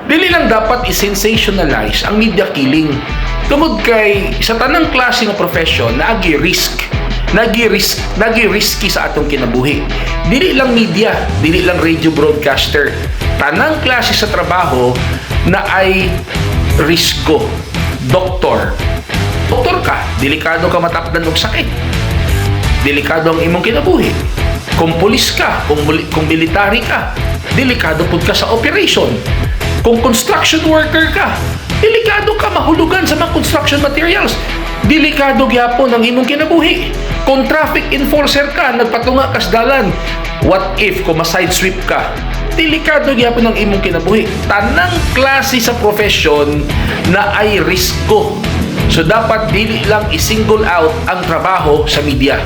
Dili lang dapat i-sensationalize ang media killing. Tungod kay sa tanang klase nga profession naagi risk, nagi risk, nagi risky sa atong kinabuhi. Dili lang media, dili lang radio broadcaster. Tanang klase sa trabaho naay risko. Doktor. Doktor ka, delikado ka matapdan og sakit. Delikado ang imong kinabuhi. Kung pulis ka, kung military ka, delikado pud ka sa operation. Kung construction worker ka, delikado ka mahulugan sa mga construction materials. Delikado gyapon ang imong kinabuhi. Kung traffic enforcer ka, nagpatunga ka sa dalan, what if kung ma-side sweep ka? Delikado gyapon ang imong kinabuhi. Tanang klase sa profession naay risko. So dapat dili lang i-single out ang trabaho sa media.